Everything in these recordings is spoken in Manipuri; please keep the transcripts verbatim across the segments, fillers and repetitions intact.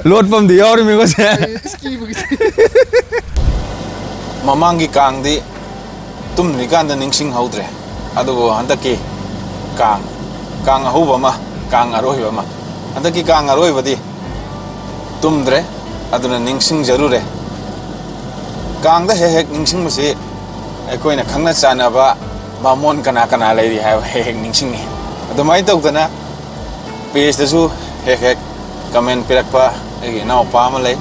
ꯂꯣꯠꯄ ꯑꯃꯗꯤ ꯌꯥꯎꯔꯤꯃꯤꯀꯣ ꯁꯦ꯫ ꯃꯃꯥꯡꯒꯤ ꯀꯥꯡꯗꯤ ꯇꯨꯝꯗ꯭ꯔꯤꯀꯥꯟꯗ ꯅꯤꯡꯁꯤꯡꯍꯧꯗ꯭ꯔꯦ꯫ ꯑꯗꯨꯕꯨ ꯍꯟꯗꯛꯀꯤ ꯀꯥꯡ, ꯀꯥꯡ ꯑꯍꯧꯕ ꯑꯃ, ꯀꯥꯡ ꯑꯔꯣꯏꯕ ꯑꯃ, ꯍꯟꯗꯛꯀꯤ ꯀꯥꯡ ꯑꯔꯣꯏꯕꯗꯤ ꯇꯨꯝꯗ꯭ꯔꯦ, ꯑꯗꯨꯅ ꯅꯤꯡꯁꯤꯡꯖꯔꯨꯔꯦ꯫ ꯀꯥꯡꯗ ꯍꯦꯛ ꯍꯦꯛ ꯅꯤꯡꯁꯤꯡꯕꯁꯤ ꯑꯩꯈꯣꯏꯅ ꯈꯪꯅ ꯆꯥꯟꯅꯕ ꯕꯥꯃꯣꯟ ꯀꯅꯥ ꯀꯅꯥ ꯂꯩꯔꯤ ꯍꯥꯏꯕ ꯍꯦꯛ ꯍꯦꯛ ꯅꯤꯡꯁꯤꯡꯉꯤ꯫ ꯑꯗꯨꯃꯥꯏꯅ ꯇꯧꯗꯅ ꯄꯦꯖꯇꯁꯨ ꯍꯦꯛ ꯍꯦꯛ ꯀꯃꯦꯟ ꯄꯤꯔꯛꯄ ꯑꯩꯒꯤ ꯏꯅꯥꯎꯄꯥ ꯑꯃ ꯂꯩ꯫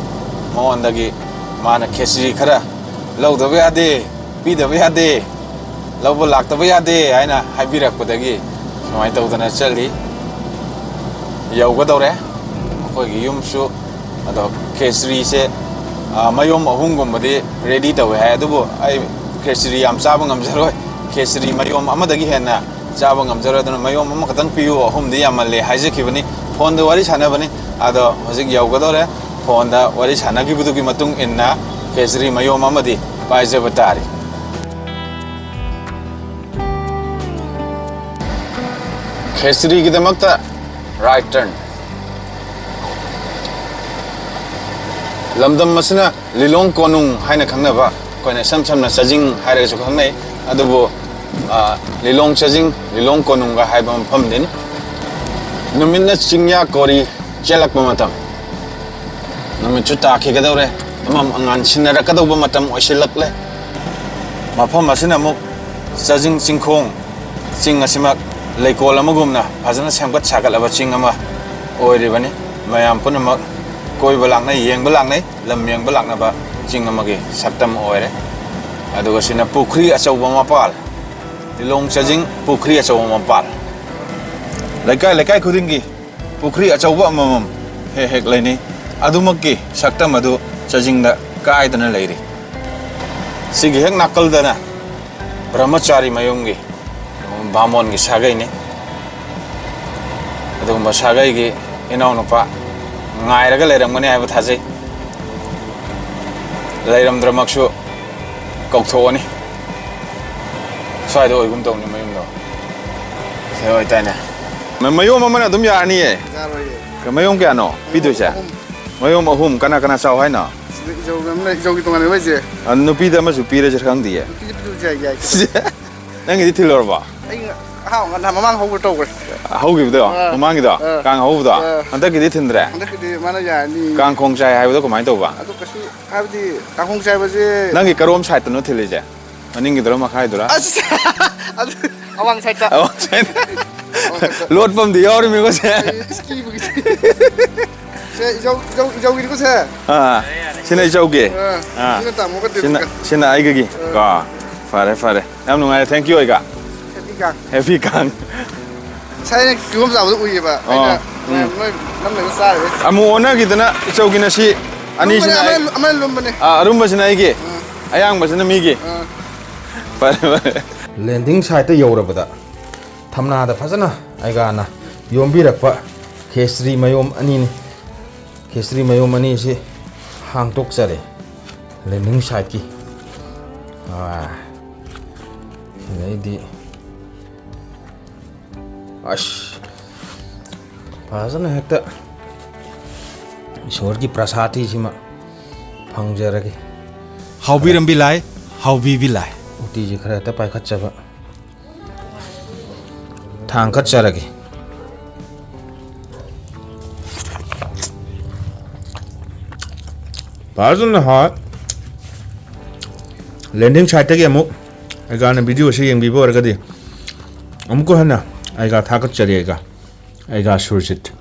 ꯃꯉꯣꯟꯗꯒꯤ ꯃꯥꯅ ꯈꯦꯆ꯭ꯔꯤ ꯈꯔ ꯂꯧꯗꯕ ꯌꯥꯗꯦ, ꯄꯤꯗꯕ ꯌꯥꯗꯦ, ꯂꯧꯕ ꯂꯥꯛꯇꯕ ꯌꯥꯗꯦ ꯍꯥꯏꯅ ꯍꯥꯏꯕꯤꯔꯛꯄꯗꯒꯤ ꯁꯨꯃꯥꯏꯅ ꯇꯧꯗꯅ ꯆꯠꯂꯤ꯫ ꯌꯧꯒꯗꯧꯔꯦ ꯑꯩꯈꯣꯏꯒꯤ ꯌꯨꯝꯁꯨ꯫ ꯑꯗꯣ ꯈꯦꯆ꯭ꯔꯤꯁꯦ, ꯑ, ꯃꯌꯣꯝ ꯑꯍꯨꯝꯒꯨꯝꯕꯗꯤ ꯔꯦꯗꯤ ꯇꯧꯋꯦ ꯍꯥꯏ, ꯑꯗꯨꯕꯨ ꯑꯩ ꯈꯦꯆ꯭ꯔꯤ ꯌꯥꯝ ꯆꯥꯕ ꯉꯝꯖꯔꯣꯏ꯫ ꯈꯦꯆ꯭ꯔꯤ ꯃꯌꯣꯝ ꯑꯃꯗꯒꯤ ꯍꯦꯟꯅ ꯆꯥꯕ ꯉꯝꯖꯔꯣꯏ꯫ ꯑꯗꯨꯅ ꯃꯌꯣꯝ ꯑꯃꯈꯛꯇꯪ ꯄꯤꯌꯨ, ꯑꯍꯨꯝꯗꯤ ꯌꯥꯝꯃꯜꯂꯦ ꯍꯥꯏꯖꯈꯤꯕꯅꯤ꯫ ꯐꯣꯟꯗ ꯋꯥꯔꯤ ꯁꯥꯟꯅꯕꯅꯤ꯫ ꯑꯗꯣ ꯍꯧꯖꯤꯛ ꯌꯧꯒꯗꯧꯔꯦ꯫ ꯐꯣꯟꯗ ꯋꯥꯔꯤ ꯁꯥꯟꯅꯈꯤꯕꯗꯨꯒꯤ ꯃꯇꯨꯡ ꯏꯟꯅ ꯈꯦꯆ꯭ꯔꯤ ꯃꯌꯣꯝ ꯑꯃꯗꯤ ꯄꯥꯏꯖꯕ ꯇꯥꯔꯤ꯫ ꯈꯦꯆ꯭ꯔꯤꯒꯤꯗꯃꯛꯇ ꯔꯥꯏꯠ ꯇꯔꯟ꯫ ꯂꯝꯗꯝ ꯑꯁꯤꯅ ꯂꯤꯂꯣꯡ ꯀꯣꯅꯨꯡ ꯍꯥꯏꯅ ꯈꯪꯅꯕ, ꯑꯩꯈꯣꯏꯅ ꯏꯁꯝ ꯁꯝꯅ ꯆꯥꯖꯤꯡ ꯍꯥꯏꯔꯒꯁꯨ ꯈꯪꯅꯩ꯫ ꯑꯗꯨꯕꯨ, ꯑ, ꯂꯤꯂꯣꯡ ꯆꯥꯖꯤꯡ, ꯂꯤꯂꯣꯡ ꯀꯣꯅꯨꯡꯒ ꯍꯥꯏꯕ ꯃꯐꯝꯗꯨꯅꯤ꯫ ꯅꯨꯃꯤꯠꯅ ꯆꯤꯡꯌꯥ ꯀꯣꯔꯤ ꯆꯦꯜꯂꯛꯄ ꯃꯇꯝ, ꯅꯨꯃꯤꯠꯁꯨ ꯇꯥꯈꯤꯒꯗꯧꯔꯦ, ꯑꯃꯝ ꯑꯉꯥꯟ ꯁꯤꯟꯅꯔꯛꯀꯗꯧꯕ ꯃꯇꯝ ꯑꯣꯏꯁꯤꯜꯂꯛꯂꯦ꯫ ꯃꯐꯝ ꯑꯁꯤꯅ ꯑꯃꯨꯛ ꯆꯥꯖꯤꯡ ꯆꯤꯡꯈꯣꯡ, ꯆꯤꯡ ꯑꯁꯤꯃꯛ ꯂꯩꯀꯣꯜ ꯑꯃꯒꯨꯝꯅ ꯐꯖꯅ ꯁꯦꯝꯒꯠ ꯁꯥꯒꯠꯂꯕ ꯆꯤꯡ ꯑꯃ ꯑꯣꯏꯔꯤꯕꯅꯤ꯫ ꯃꯌꯥꯝ ꯄꯨꯝꯅꯃꯛ ꯀꯣꯏꯕ ꯂꯥꯛꯅꯩ, ꯌꯦꯡꯕ ꯂꯥꯛꯅꯩ, ꯂꯝ ꯌꯦꯡꯕ ꯂꯥꯛꯅꯕ ꯆꯤꯡ ꯑꯃꯒꯤ ꯁꯛꯇꯝ ꯑꯣꯏꯔꯦ꯫ ꯑꯗꯨꯒ ꯁꯤꯅ ꯄꯨꯈ꯭ꯔꯤ ꯑꯆꯧꯕ ꯃꯄꯥꯜ, ꯂꯤꯂꯣꯡ ꯆꯥꯖꯤꯡ ꯄꯨꯈ꯭ꯔꯤ ꯑꯆꯧꯕ ꯃꯄꯥꯜ꯫ ꯂꯩꯀꯥꯏ ꯂꯩꯀꯥꯏ ꯈꯨꯗꯤꯡꯒꯤ ꯄꯨꯈ꯭ꯔꯤ ꯑꯆꯧꯕ ꯑꯃꯃꯝ ꯍꯦꯛ ꯍꯦꯛ ꯂꯩꯅꯩ꯫ ꯑꯗꯨꯃꯛꯀꯤ ꯁꯛꯇꯝ ꯑꯗꯨ ꯆꯥꯖꯤꯡꯗ ꯀꯥꯏꯗꯅ ꯂꯩꯔꯤ꯫ ꯁꯤꯒꯤ ꯍꯦꯛ ꯅꯥꯀꯜꯗꯅ ꯕ꯭ꯔꯍ꯭ꯃꯆꯥꯔꯤ ꯃꯌꯨꯝꯒꯤ ꯕꯥꯃꯣꯟꯒꯤ ꯁꯥꯒꯩꯅꯤ꯫ ꯑꯗꯨꯒꯨꯝꯕ ꯁꯥꯒꯩꯒꯤ ꯏꯅꯥꯎꯅꯨꯄꯥ ꯉꯥꯏꯔꯒ ꯂꯩꯔꯝꯒꯅꯤ ꯍꯥꯏꯕ ꯊꯥꯖꯩ꯫ ꯂꯩꯔꯝꯗ꯭ꯔꯃꯛꯁꯨ ꯀꯧꯊꯣꯛꯑꯅꯤ꯫ ꯁ꯭ꯋꯥꯏꯗ ꯑꯣꯏꯒꯨꯝ ꯇꯧꯅꯤ ꯃꯌꯨꯝꯗꯣ꯫ ꯁꯤ ꯑꯣꯏꯇꯥꯏꯅꯦ꯫ ꯃ-, ꯃꯌꯣꯝ ꯑꯃꯅ ꯑꯗꯨꯝ ꯌꯥꯔꯅꯤꯌꯦ꯫ ꯌꯥꯔꯣꯏꯌꯦ꯫ ꯃꯌꯣꯝ ꯀꯌꯥꯅꯣ ꯄꯤꯗꯣꯏꯁꯦ? ꯑꯍꯨꯝ꯫ ꯃꯌꯣꯝ ꯑꯍꯨꯝ, ꯀꯅꯥ ꯀꯅꯥ ꯆꯥꯎ ꯍꯥꯏꯅꯣ? ꯁꯤꯗ ꯏꯖꯧ ꯑꯃ ꯂꯩ, ꯏꯖꯧꯒꯤ ꯇꯣꯉꯥꯟꯅ ꯂꯩꯁꯦ꯫ ꯑ, ꯅꯨꯄꯤꯗ ꯑꯃꯁꯨ ꯄꯤꯔꯁꯤꯔ ꯈꯪꯗꯤꯌꯦ꯫ ꯅꯨꯄꯤꯗ ꯄꯤꯔꯁꯨ ꯌꯥꯏ, ꯌꯥꯏ꯫ ꯅꯪꯒꯤꯗꯤ ꯊꯤꯜꯂꯨꯔꯕꯣ? ꯑꯩ ꯑꯍꯥꯎ ꯉꯟꯅ ꯃꯃꯥꯡ ꯍꯧꯕ ꯇꯧꯈ꯭ꯔꯦ꯫ ꯍꯧꯈꯤꯕꯗꯣ? ꯑꯥ꯫ ꯃꯃꯥꯡꯒꯤꯗꯣ? ꯑꯥ꯫ ꯀꯥꯡ ꯍꯧꯕꯗꯣ? ꯑꯥ꯫ ꯍꯟꯗꯛꯀꯤꯗꯤ ꯊꯤꯟꯗ꯭ꯔꯦ? ꯍꯟꯗꯛꯀꯤꯗꯤ ꯃꯥꯅ ꯌꯥꯔꯅꯤ꯫ ꯀꯥꯡ ꯈꯣꯡ ꯆꯥꯏ ꯍꯥꯏꯕꯗꯣ ꯀꯃꯥꯏꯅ ꯇꯧꯕ? ꯑꯗꯨ ꯀꯩꯁꯨ ꯍꯥꯏꯕꯗꯤ ꯀꯥꯡ ꯈꯣꯡ ꯆꯥꯏꯕꯁꯦ ꯅꯪꯒꯤ ꯀꯔꯣꯝ ꯁꯥꯏꯠꯇꯅꯣ ꯊꯤꯜꯂꯤꯁꯦ? ꯃꯅꯤꯡꯒꯤꯗꯨꯔ ꯃꯈꯥꯏꯗꯨꯔ? ꯑꯁ! ꯑꯗꯨ ꯑꯋꯥꯡ ꯁꯥꯏꯠꯇ꯫ ꯑꯋꯥꯡ ꯁꯥꯏꯠ꯫ ꯂꯣꯠꯐꯝꯗꯤ ꯌꯥꯎꯔꯤꯃꯤꯀꯣ ꯁꯦ꯫ ꯑꯩ ꯏꯁꯀꯤꯕꯨꯒꯤ꯫ ꯁꯦ ꯏꯖꯧ, ꯏꯖꯧ, ꯏꯖꯧꯒꯤꯅꯤꯀꯣ ꯁꯦ꯫ ꯑꯥ, ꯁꯤꯅ ꯏꯆꯧꯒꯤ꯫ ꯑꯥ, ꯑꯥ, ꯁꯤꯅ ꯇꯥꯃꯣꯒ ꯁꯤꯅ, ꯗꯦꯕꯤꯠꯀ꯫ ꯁꯤꯅ ꯑꯩꯒꯒꯤ꯫ ꯀꯣ, ꯐꯔꯦ ꯐꯔꯦ, ꯌꯥꯝ ꯅꯨꯡꯉꯥꯏꯔꯦ, thank you ꯑꯩꯒ꯫ ꯍꯦꯄꯤ ꯀꯥꯡ꯫ Happy ꯀꯥꯡ꯫ ꯉꯁꯥꯏ ꯑꯩꯅ ꯀꯤꯍꯣꯝ ꯆꯥꯕꯗꯣ ꯎꯏꯌꯦꯕ꯫ ꯑꯣ, ꯑꯩꯅ ꯎꯝ꯫ ꯅꯣꯏ ꯅꯝ ꯂꯩꯕ ꯆꯥꯔꯦ꯫ ꯑꯃꯨꯛ ꯑꯣꯟꯅꯈꯤꯗꯅ ꯏꯆꯧꯒꯤꯅ ꯁꯤ, ꯑꯅꯤꯁꯤꯅ ꯑꯃꯅ, ꯑꯩ-, ꯑꯃꯅ, ꯑꯃꯅ ꯂꯨꯝꯕꯅꯦ꯫ ꯑꯥ, ꯑꯔꯨꯝꯕꯁꯤꯅ ꯑꯩꯒꯤ, ꯑꯌꯥꯡꯕꯁꯤꯅ ꯃꯤꯒꯤ꯫ ꯑꯥ꯫ ꯐꯔꯦ ꯐꯔꯦ꯫ Landing site ꯇ ꯌꯧꯔꯕꯗ ꯊꯝꯅꯥꯗ ꯐꯖꯅ ꯑꯩꯒꯥꯅ ꯌꯣꯝꯕꯤꯔꯛꯄ ꯈꯦꯆ꯭ꯔꯤ ꯃꯌꯣꯝ ꯑꯅꯤꯅꯤ꯫ ꯈꯦꯆ꯭ꯔꯤ ꯃꯌꯣꯝ ꯑꯅꯤꯁꯤ ꯍꯥꯡꯗꯣꯛꯆꯔꯦ landing site ꯀꯤ꯫ ꯑꯥ, ꯁꯤꯗꯩꯗꯤ ꯑꯁ, ꯐꯖꯅ ꯍꯦꯛꯇ ꯏꯁꯣꯔꯒꯤ ꯄ꯭ꯔꯁꯥꯗꯤꯁꯤꯃ ꯐꯪꯖꯔꯒꯦ꯫ ꯍꯥꯎꯕꯤꯔꯝꯕꯤ ꯂꯥꯏ, ꯍꯥꯎꯕꯤꯕꯤ ꯂꯥꯏ꯫ ꯎꯇꯤꯁꯤ ꯈꯔ ꯍꯦꯛꯇ ꯄꯥꯏꯈꯠꯆꯕ꯫ ꯊꯥꯡꯒꯠꯆꯔꯒꯦ꯫ ꯐꯖꯅ ꯍꯥꯎꯋꯦ꯫ Landing site ꯇꯒꯤ ꯑꯃꯨꯛ ꯑꯩꯒꯥꯅ video ꯑꯁꯤ ꯌꯦꯡꯕꯤꯕ ꯑꯣꯏꯔꯒꯗꯤ ꯑꯃꯨꯛꯀ ꯍꯟꯅ ꯑꯩꯒꯥ ꯊꯥꯒꯠꯆꯔꯤ꯫ ꯑꯩꯒꯥ, ꯑꯩꯒꯥ ꯁꯨꯔꯖꯤꯠ꯫